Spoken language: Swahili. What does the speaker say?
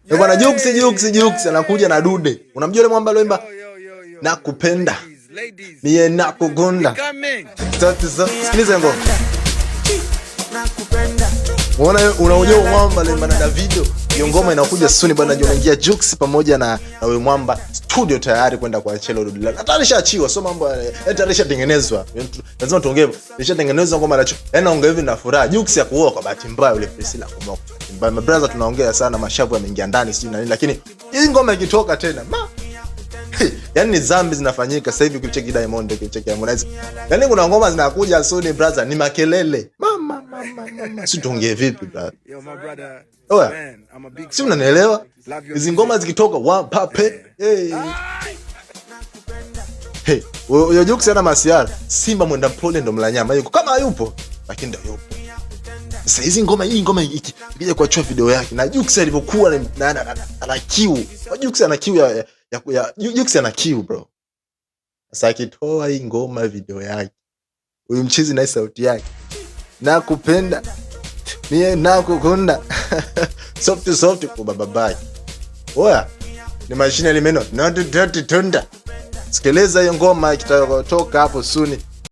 Bwana Jux Jux Jux anakuja na dude. Unamjua yule mwamba alioimba nakupenda mie nakugunda. Sikiliza ngoma. Unaona, unaujua mwamba alioimba na Davido. Hiyo ngoma inakuja soon bwana, ndio unaingia Jux pamoja na huyo mwamba studio tayari kwenda kuachia hilo dude. Hata alishachiwa, sio mambo tayari ishatengenezwa. Lazima tuongee. Ishatengenezwa ngoma na yaani naongea hivi na furaha. Jux ya kuoa kwa bahati mbaya yule Priscilla kuoa kwa bahati mbaya. My brother, tunaongea sana, mashavu yameingia ndani sijui na nini, lakini hii ngoma ikitoka tena ma yaani ni dhambi zinafanyika sasa hivi. Ukicheki Diamond, ukicheki Harmonize, yaani kuna ngoma zinakuja soon brother, ni makelele mama mama mama, si tuongee vipi brother? Yo, my brother. Oya, Man, I'm a big si unanielewa? Love your Hizi ngoma zikitoka wa pape, hey. Hey, huyo Jux ana masiara. Simba mwenda pole ndo mla nyama yuko kama hayupo, lakini ndo yupo. Sasa hizi ngoma, hii ngoma ikija kuachia video yake na Jux alivyokuwa ana kiu. Jux ana kiu ya Jux ana kiu bro. Sasa akitoa hii ngoma video yake, huyu mchizi na sauti yake, nakupenda mie nakukunda soft soft kwa bababai. Oya, ni mashine limeno not dirty tunda. Sikiliza hiyo ngoma itakayotoka hapo soon.